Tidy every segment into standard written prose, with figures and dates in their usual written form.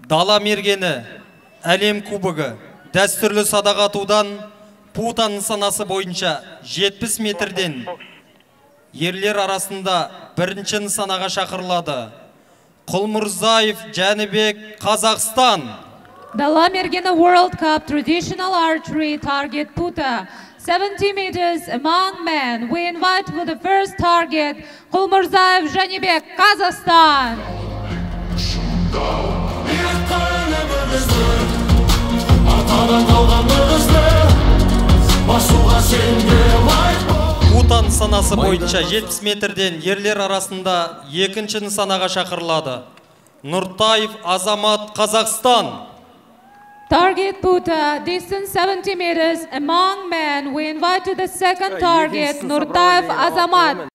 Дала мергені әлем кубогы дәстүрлі садақ атудан пута нысанасы бойынша 70 метрден ерлер арасында бірінші нысанаға шақырылады. Құлмұрзаев Жәнібек, Қазақстан. Дала мергені World Cup Traditional Archery Target Puta 70 meters among men. We invite for the first target Kulmurzaev Janibek, Kazakhstan. Пута нысанасы бойынша 70 метрден ерлер арасында екінші нысанаға шақырылады. Нұртаев Азамат, Қазақстан. Target Puta, distance 70 meters among men. We invite to the second target Nurtaev Azamat.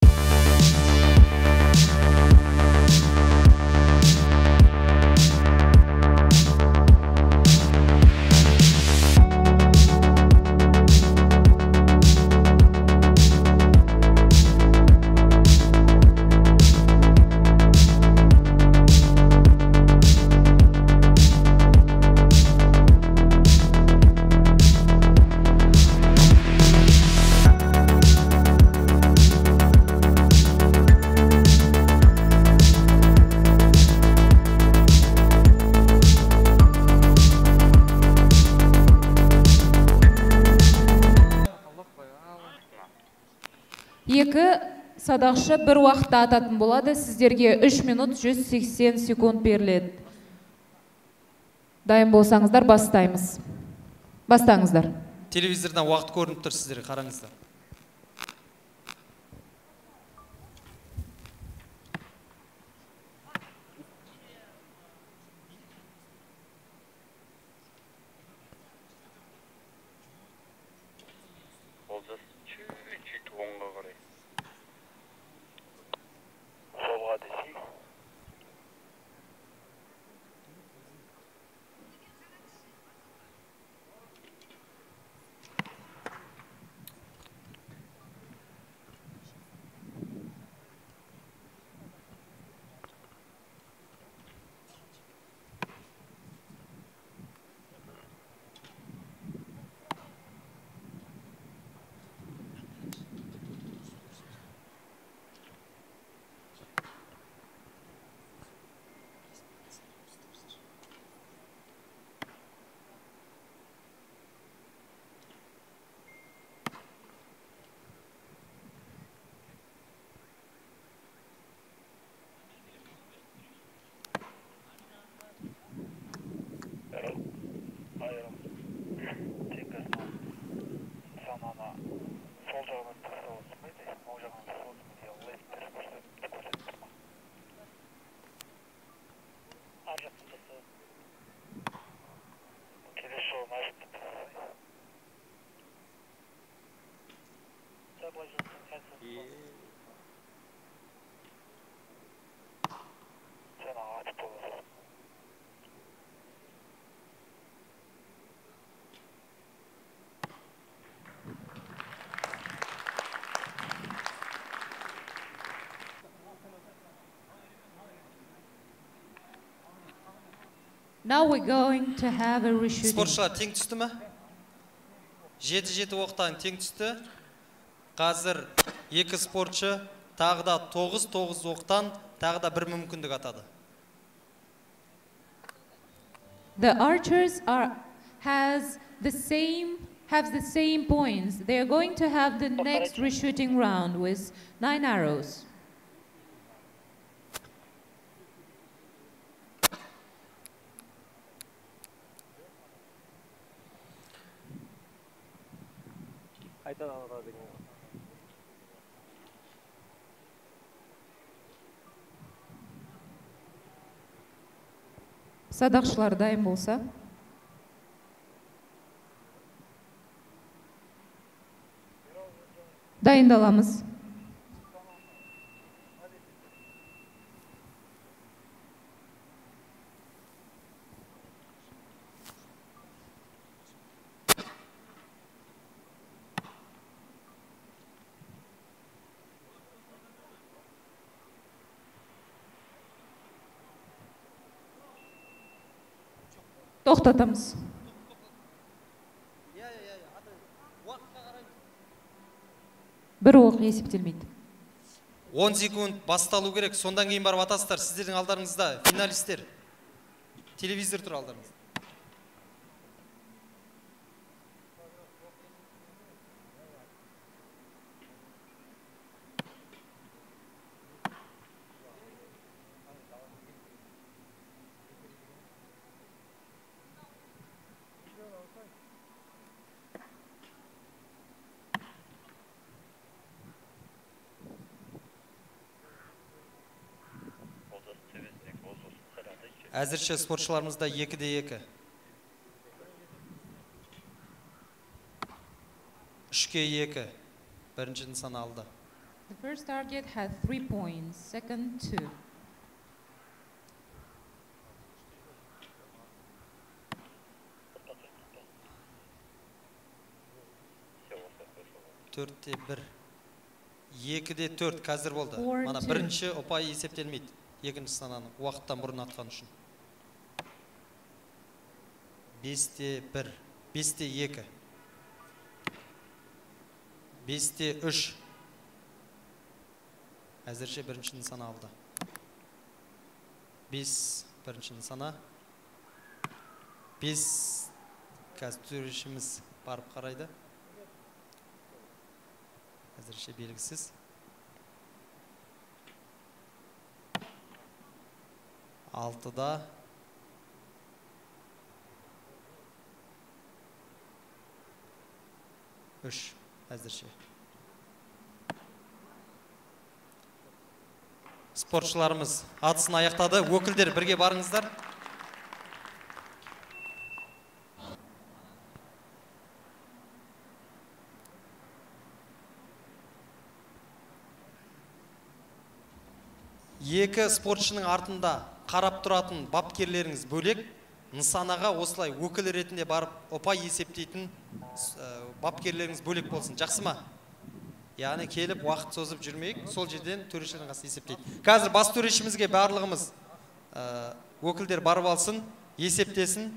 Екі садақшы бір уақытта ататын болады. Сіздерге 3 минут 180 секунд беріледі. Дайын болсаңыздар, бастаймыз. Бастаңыздар. Телевизордан уақыт көрініп тұр сіздерге, қараңыздар. Now we're going to have a reshooting. Спортшылар тең түсті ме? 7-7 оқтан тең түсті. Қазір екі спортшы тағы да 9-9 оқтан тағы да бір мүмкіндік атады. The archers have the same points. They are going to have the next reshooting round with 9 arrows. Садақшылар дайын болса. Дайындаламыз. Тоқтатамыз. Бір оқ есептелмейді. 10 секунд басталу керек, сондан кейін барып атасыздар. Сіздердің алдарыңызда финалистер. Телевизор тұр алдарыңызда. Әзірше спортшыларымызда 2-2. 3-2. Бірінші нысана алды. The first target had 3 points, second 2. 4-1. 2-4 қазір болды. Мана бірінші ұпай есептелмейді. Екінші сананы уақыттан бұрын атқан үшін. 5-1, 5-2, 5-3. Әзірше бірінші нысана алды. 5 бірінші нысана. 5 қазір төрешіміз барып қарайды. Әзірше белгісіз. 6-да 3 әзірше. Спортшыларымыз атысын аяқтады. Өкілдер бірге барыңыздар. Екі спортшының артында қарап тұратын бапкерлеріңіз бөлек, нысанаға осылай өкіл ретінде барып ұпай есептейтін бапкерлеріңіз бөлек болсын. Жақсы ма? Яғни келіп уақыт созып жүрмейік, сол жерден төрешілердің қасында есептейді. Қазір бас төрешімізге барлығымыз өкілдер барып алсын, есептесін.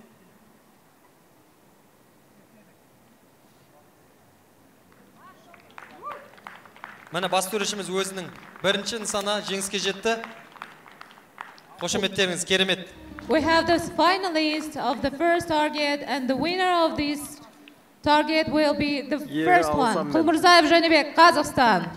Міне бас төрешіміз өзінің бірінші нысана жеңіске жетті. Қошеметтеріңіз керемет. We have the finalist of the first target, and the winner of this target will be the first one. Құлмұрзаев Жәнібек, Қазақстан.